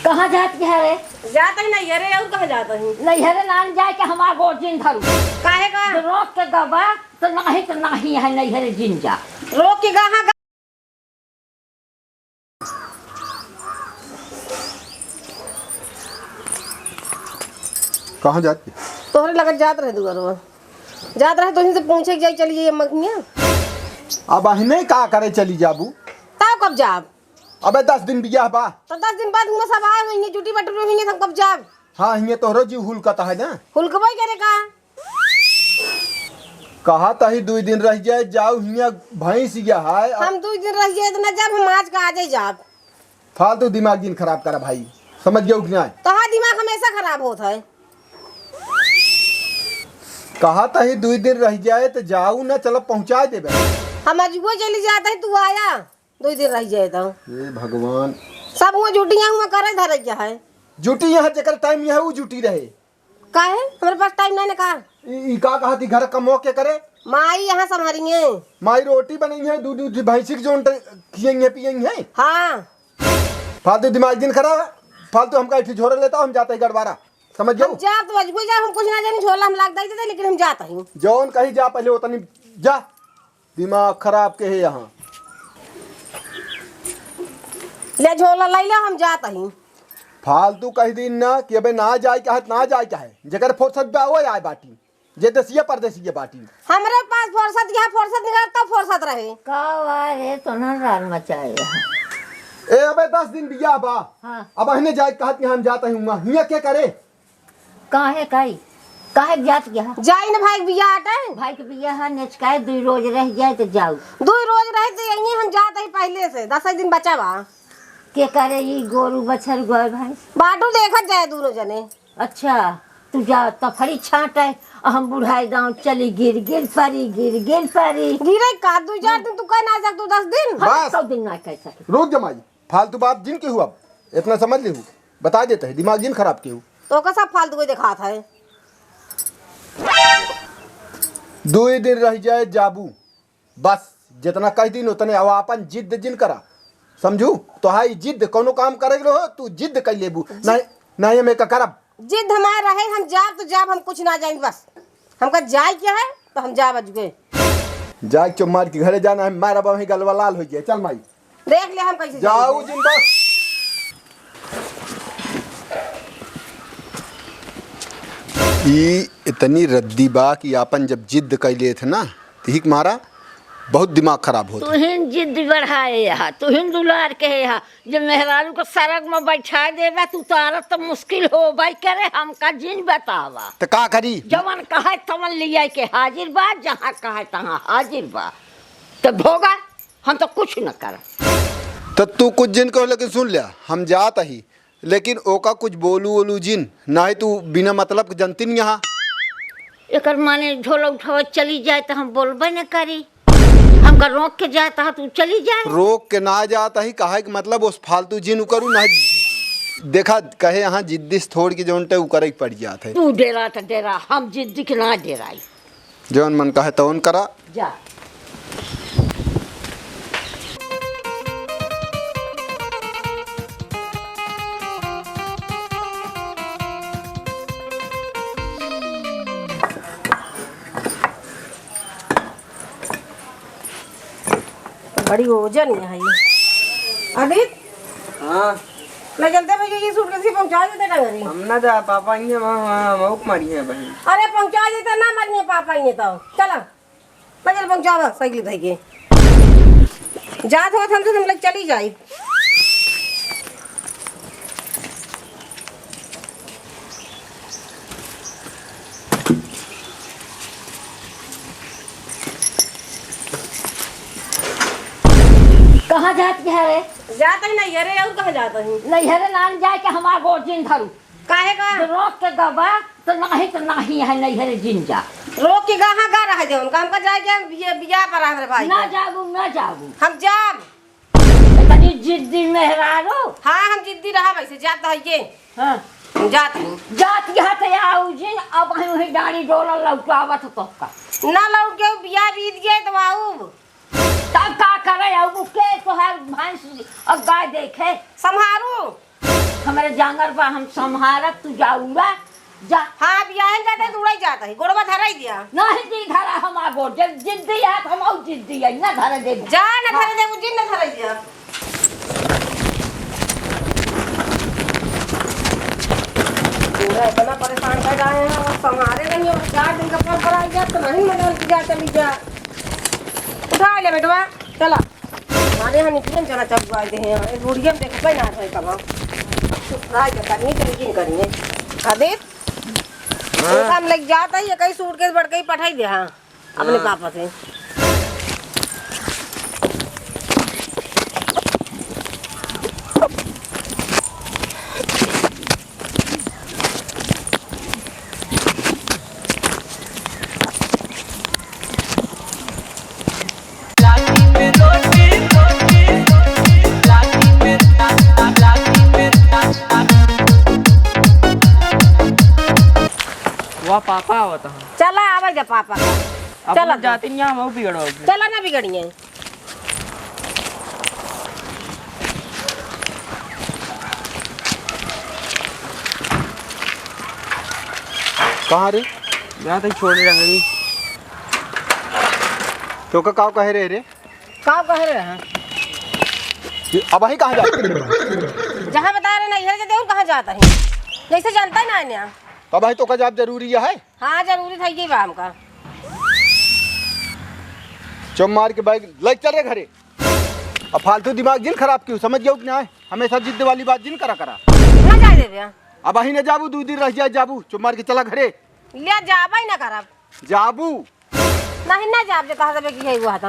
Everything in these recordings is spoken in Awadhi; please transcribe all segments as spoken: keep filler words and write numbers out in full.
कहाँ जात के है रे? जात ही नैहरे, और कहाँ जात ही? नैहरे नान जाए के हमार गोड़ जिन धरू। काहे का? जो रोक के गवा, तो नाही तो नाही है नैहरे जिन जा। रोक के कहाँ गा-, कहाँ जात के? तोहरे लगत जात रहे दुआरवा। जात रहे तो इनसे पूछे के जाई, चली जाई अम्मा के हियाँ। अब अहिने का करे चली जाबू? तब कब जाब? अबे दस दिन बियाह बा। तो दस दिन बाद हुआँ सब आए होइहैं, जुटी बटुरी होइहैं, हम कब जाब? हाँ, हियाँ तोहरो जीव हुलकत है ना। हुलकबे करे का? कहा तही दुई दिन रह जाए, जाऊ हियाँ भैंस या है। हम दुई दिन रह जाए तो ना जाब, हम आज का आजे जाब। फालतू दिमाग जिन खराब करा भाई, समझ गयो कि नहीं? तोहार दिमाग हमेशा खराब होत है। कहा तही दुई दिन रह जाए तो जाऊ ना, चलो पहुँचा देबे। हम अजुए चली जात ही, तू आया। दुई दिन रह जाए तो। हे भगवान। सब हुआँ जुटिया हुआँ करे धरे के है। जुटी यहाँ जेकर टाइम यहाँ उ जुटी रहे। काहे? हमरे पास टाइम नहीं ना का? ई, ई का कहा थी घर का मौके करे? माई यहाँ संभारी है। माई रोटी बनई है, दूध, दूध भैंसी के जोन ट-, खियई है, पियई है। हाँ। फालतू दिमाग जिन खराब, फालतू हमका इठी झोरे लेता, हम जाते ही गड़वारा। समझ हम जाओ? जा तो अजगो जा, हम कुछ ना जानी, झोला हम लाग दई देते, लेकिन हम जात ही। जौन कही जा पहले उतनी जा। दिमाग खराब के है यहाँ। ले झोला लई ले, हम जात ही। फालतू कह दिन ना कि अबे ना जाए के है, ना जाए के है। जेकर फुर्सत बा, वो आए बाटी। जे देसिया परदेसिया बाटी। हमरे पास फुर्सत, यहाँ फुर्सत निकल तब फुर्सत रहे। का वा रे, तोनन रान मचाए रहा। ए, अबे दस दिन बियाह बा। हाँ। अब अहने जाए कहत कि हम जात ही हुआँ। हियाँ के करे? काहे काई? काहे जात गया? जाई न भाई के बियाह आटे। भाई के बियाह है, नेचकाए दुई रोज रह जाए तो जाऊ। दुई रोज रहे तो यहीं हम जात ही पहले से, दस दिन बचा बा। के करे ई गोरू बछर गोए भाई? बाटू देखत जाए दूनो जने। अच्छा, तू जा तफड़ी छाटे, हम बुढ़ाई गाँव चली गिर गिर परी, गिर गिर परी। गिरे का? दुई चार दिन तू कह ना सकतू, दस दिन? हम बस। सौ दिन ना कह सके। रुक जमाई। फालतू बात जिन केहू अब, इतना समझ लेहू, बता देते हैं, दिमाग जिन खराब केहू। तो का सब फालतू के देखात है? दुई दिन रह जाए जाबू, बस जितना कह दिन उतने। अब आपन जिद जिन करा, समझू? तो हाई जिद, कौनो काम करे के रहो, तू जिद कर लेबू। जिद नहीं, नहीं, हम एक करब। जिद हमार रहे, हम जाब तो जाब, हम कुछ ना जाएंगे बस। हमका जाए के है, तो हम जाब अजुए। जाए के चुप मार के घरे जाना है, मारा बाबा ही गलवा लाल हो गया। चल माई। देख ले हम कैसे जाऊ जाएंगे। जिंदा। ई इतनी रद्दी बा कि आपन जब जिद कर लेत है ना, तो ही मारा बहुत दिमाग खराब होत है। तुहिन जिद बढ़ाए हा, तुहिन दुलार के हा, जब मेहरारू को सरग में बैठा देबा, तू उतारत तो मुश्किल होबे करे, हमका जिन बतावा। तो का करी? जवन कहे तवन लिया के हाजिर बा, जहाँ कहे तहाँ हाजिर बा। तो भोगा, हम तो कुछ न कर। तो तू कुछ जिन कहो, लेकिन सुन लिया, हम जात ही, लेकिन ओका कुछ बोलू ओलू जिन, नाहीं तू बिना मतलब के जनती नहीं यहाँ। एकर माने झोला उठावत चली जाए तो हम बोलबे न करी। हमका रोक के जाए तो तू चली जाए। रोक के ना जात ही, कहे के मतलब उस फालतू जिन करू ना। देखा, कहे यहाँ जिद्दी से थोड़ के जौन टे उ करे के पड़ जात है। तू डेरा तो डेरा, हम जिद्दी के ना डेराई। जौन मन कहे तौन करा। जा। बड़ी ओजन है ये। आदित? हाँ। मैं जल्दी भैया ये सूट कैसे पहुंचा देते डंगरी? हम ना जा पापा, ये वहाँ, वहाँ मऊक मारी है बहन। अरे पहुंचा देते ना, मरिए पापा ये तो। चला। मैं जल्दी पहुंचावा साइकिल धई के। जात होत हम तो हम लोग चली जाई। कहाँ जात के है रे? जात ही नैहरे, और कहाँ जात ही? नैहरे नान जाए के हमार गोड़ जिन धरू। काहे का? तो रोक के गवा, तो नाही तो नाही है नैहरे जिन जा। रोक के कहाँ गा रहे थे उनका? हमका जाए के बिया, बिया पर हमरे भाई ना के। जाबू, ना जाबू। हम जाब। इतनी जिद्दी मेहरारू। हाँ, हम जिद्दी रहा वैसे, जात है ये। हाँ। हम जात हई। जात यहाँ से आऊ जी, अब हम वही डाड़ी डोला लौटावत तो का। ना लौट के बिया बीत गए तो आऊ। तब का करे, अब के तोहार भैंस और गाय देखे? संभारू। हमरे जांगर बा, हम संभारब, तू जाउरा, जा। हाँ, अब यही जाते तो उड़ाई जात है, गोड़वा धराई दिया। नहीं जी, धरा हमार गोड़, जब जिद्दी है, तो हम और जिद्दी है, ना धरे देबू। जा, ना हाँ। धरे देबू, जिन ना धराई दिया। पूरा इतना परेशान कर रहे हैं, अब संभारे नहीं, अब चार दिन का परंपरा आ गया, तो नहीं मदन की जा, चली जा। उठा ले बेटवा, चला। हमारे यहाँ निकले जना चबुआ दे हैं, ये बुढ़िया में देखबे ना है कमा। सुखराय के करिए, चल किन करिए। खदे, हाँ। हम लग जाता है, ये कहीं सूटकेस बड़ कहीं पठाई दे, हाँ, अपने हाँ। पापा से। वाह, पापा आवत ह। चला, आवे जा पापा का। अब चला हम तो। जाती नहीं, हम बिगड़ो। चला ना बिगड़िए। कहाँ रे? यहाँ तक छोड़े रह गई। तो का काव कहे रहे रे? काव कहे रहे हैं? ये अब ही कहाँ जाते? जहाँ बता रहे ना, इधर से देउर कहाँ जाता है? जैसे जानता ही ना है ना। तो भाई तो का जाब जरूरी है? हाँ, जरूरी था ये बा हमका। चुप मार के बैग लेके चल रे घरे। अब फालतू दिमाग जिन खराब कियो, समझ गयो कि ना? हमेशा जिद्द वाली बात जिन करा करा। ना जाए देबे। अब अही ना जाबू, दू दिन रह जाए जाबू, चुप मार के चला घरे। ले जाबे ना करब। जाबू। नहीं ना जाब, जे कहा देबे कि है वो आता।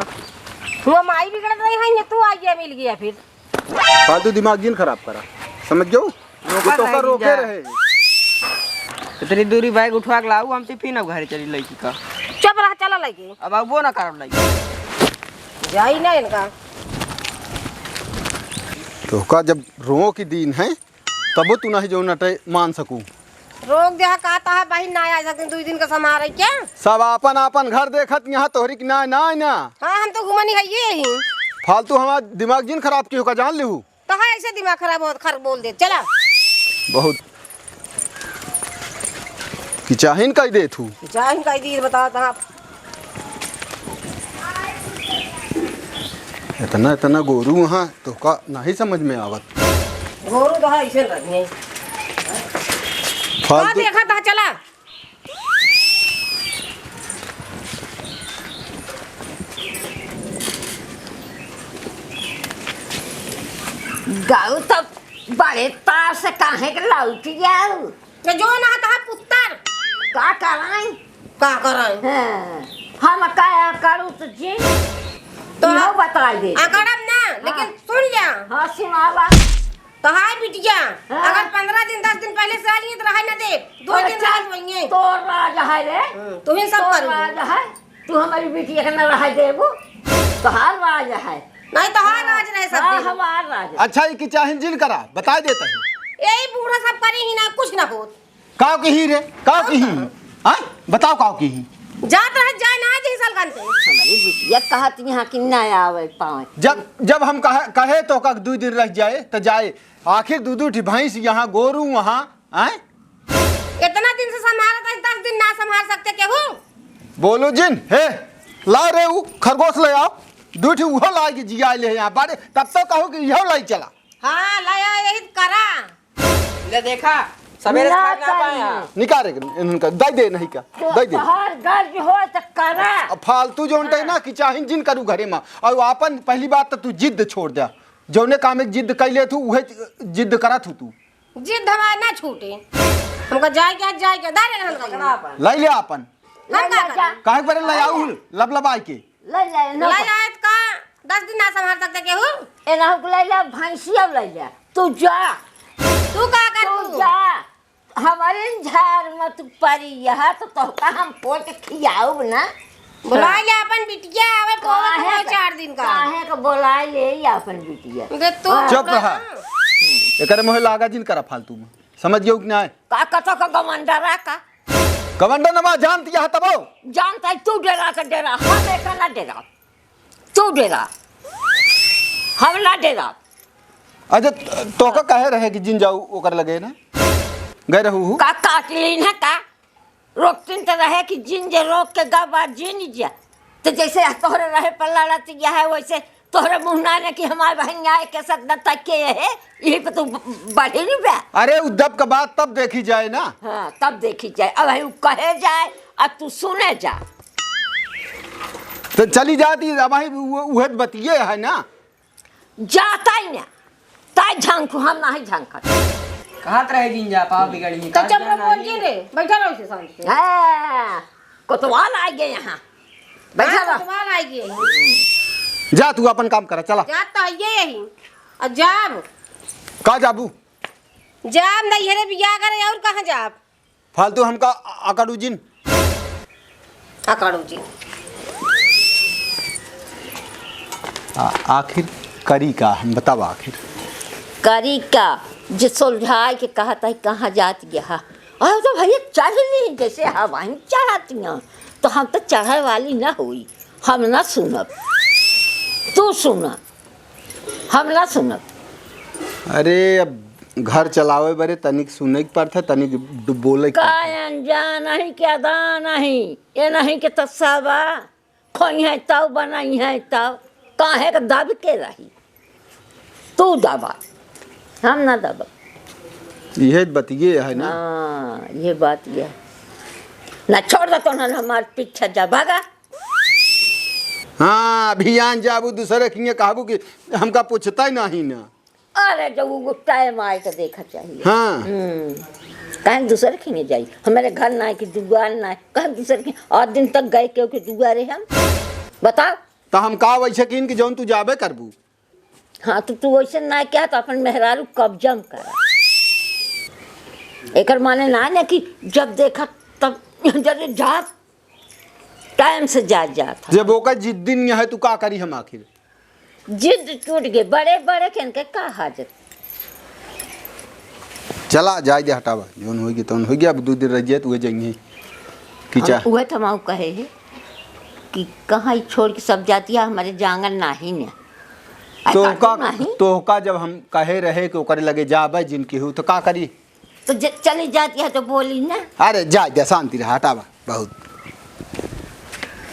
वो माई बिगड़त रही है, ये तू आ गया, मिल गया फिर। फालतू दिमाग जिन खराब करा, समझ गयो? रोका ये तो का नहीं रोके जा। रहे। इतनी दूरी बैग उठवा के लाऊ, हम टिफिन अब घरे चली लड़की का। चुप रह, चला लड़की। अब आबो ना करब लड़की। जाई ना इनका। तोहका जब रोओ की दिन है, तबो तू नहीं जो नटे मान सकू। रोक दे, का ता है बहिन, ना आ सकते, दू दिन का समार है क्या? सब आपन आपन घर देखत यहाँ तोहरी की ना, ना, ना। हाँ, हम तो घुमनी है ये ही। फालतू हमार दिमाग जिन खराब की होका जान लिहू। तो है ऐसे दिमाग खराब होत, खर बोल दे, चला। बहुत कि चाहिन कह दे तू। चाहिन कह दी, बताओ तो आप। इतना, इतना गोरू वहाँ तो का नहीं समझ में आवत। गोरू तो है, ऐसे रखिए। फालतू। देखा था, चला। गऊ तो बड़े तार से काहे के लौट जाऊ? तो जो ना था पुत्तर। का कराई? का कराई? हाँ, हम का करू तो जी? तो इहो बताई दे। अकड़म ना, लेकिन हाँ। सुन लिया। हाँ, सुनावा। तो हाय बिटिया, हाँ। अगर पन्द्रह दिन, दस दिन पहले से आ लिए तो रहा ना दे। दो दिन अच्छा, राज होइए। तोर राज है रे। हम्म, तू ही सब तोर करू। राज है। तू हमारी बिटिया के ना रहा देबू। तोहार राज है। नहीं, तोहार राज रहे सब हाँ, दिन। हमार राज है। अच्छा, ये कि चाहिन जिन करा, बताई देता है। यही बूढ़ा सब करी ही ना, कुछ ना होत। काव की ही रे, काव की ही? हाँ? बताओ काव की ही? जात रहे, जाए ना, आज ही साल गनते। हमारी बिटिया कहत यहाँ कि ना आवे पावे। जब, जब हम कहे, कहे तो का दू दिन रह जाए, तो जाए। आखिर दू दू ठी भैंस यहाँ, गोरू वहाँ, आय? इतना दिन से संभालत है, दस दिन ना संभाल सकते केहू? बोलो जिन, हे, ला रे ऊ खरगोश ले आओ, दू ठी उहो लाई के जिया ले यहाँ बारे, तब तो कहो कि इहो लाई चला। हाँ, लाई आ, यही करा। ले देखा, सवेरे से ना खाए ना पाए चाहिए। हैं। निकाल रे, इनका दे दे नहीं का, तो दे दे। तोहार गर्ज हो तो करा। अब फालतू जो उनटे हाँ। ना कि चाहिन जिन करू घरे में, और आपन पहली बात तो तू जिद छोड़ दे, जौने काम एक जिद कैले थू, उहे जिद करा थू तू। जिद हमार ना छूटे। हमका जाए के, जाए के, दारे रहन का। लाई ले आपन। हम का करी? काहे के बरे ले आऊ, लबलबाई के? ले ले, नो लाई आयत का, दस दिन ना संभाल सकते केहू? ए ना, हुक लाई ले, भैंसिया लाई ले। तू जा। तू का करबू? तू जा। हमारे झार मत परी, यहाँ तो तोहका हम पोत खियाउब ना। बुलाई ले अपन बिटिया, आवे पोवे काहे के, चार दिन का। काहे के बुलाई ले अपन बिटिया? दे तू हाँ। चुप रहा। एकरे मुँहे लागा जिन करा फालतू में। समझ गयो कि ना? का कतो का गवंडरा का? गवंडर नमा जानती है तबो? जानता है तू डेरा का डेरा, हम एका ना डेरा। तू डेरा। हम ना डेरा। अच्छा, त-, तोहका कहे रहे कि जिन जाऊ ओकर लगे ना? गए रहू हु? का काट ली ना का? रोकतिन त रहे कि जिन जे रोक के गा बा जिन जा। त जैसे तोहरे रहे पर लड़त यह है, वैसे तोहरे मुँह ना ने कि हमार बहिन आए के साथ न तक के है, यही पे तू ब-, बढ़ी नहीं बे। अरे, उ दब के बात तब देखी जाए ना। हाँ, तब देखी जाए। अब है उ कहे जाए, अब तू सुने जा। त चली जाती, अब भाई उ-, उहे बतिये है ना। जाता ही ना, ताई झंखू, हम नहीं झंखत। कहत रहे जिन जा, पाव बिगड़ी, तो चुप रहो, बोल जी रे, बैठा रहो इसे शांति से। हाँ, कोतवाल आ गए यहाँ, बैठा हाँ, रहो। कोतवाल आ गए। जा, तू अपन काम करा, चला। जात तो है यही, और जाब। का जाबू? जाब नहीं है रे, बिया करे, और कहाँ जाब? फालतू हमका अ-, अकड़ू जिन। अकड़ू जिन। आ-, आखिर करी का हम, बतावा आखिर। करी का, जे सुलझाए के कहत है, कहाँ जात गया? और तो भैया चढ़ ली, जैसे हवाई चढ़ाती हैं, तो हम तो चढ़े वाली ना हुई, हम ना सुनब, तू सुना। हम ना सुनब। अरे, अब घर चलावे बरे तनिक सुने के पड़त है, तनिक ड-, बोले के का पड़त है। अनजान नहीं, के अदा नहीं, ये नहीं के तस्सा बा, खोई है तब, बनाई है तब, काहे के दब के रही? तू दबा, हम ना दबा। यह बतिये है ना? हाँ, ये बात ये है। ना छोड़ दे तो ना हमार पीछा जा, भागा। हाँ, अभियान जाबू दूसरे खिंगे कहबू कि हमका पूछता ही नहीं ना। अरे, जब वो टाइम आए तो देखा चाहिए। हाँ। हम्म। काहे दूसरे खिंगे जाई? हमारे घर ना है कि दुआर ना है, काहे दूसरे खिंगे? और दिन तक गए केहू के दुआरे हम? बताओ। तो हम का वैसे किन कि जौन तू जाबे करबू? हाँ, तो तू वैसे ना कहा तो अपन मेहरारू कब्जा में करा। एकर माने ना ना कि जब देखा तब जब जा, टाइम से जा जात है। जब ओकर जिद दिन है, तू का करी हम आखिर? जिद टूट गए, बड़े बड़े के इनके का हाजत। चला, जाए दे, हटावा, जौन होई गया, तौन होई गया, अब दो दिन रह जाए, तो वह जाएंगे। कि हम चाह उहे तो माऊ कहे है कि कहाँ ही छोड़ के सब जाती है, हमारे जांगन नाही ने। आ तोहका, काटू नाही। तोहका जब हम कहे रहे कि ओकरे लगे जाबे जिनकी हो, तो का करी? तो ज-, चली जाती है तो बोली ना। अरे, जाए दे, शांति रहा, हटावा, बहुत।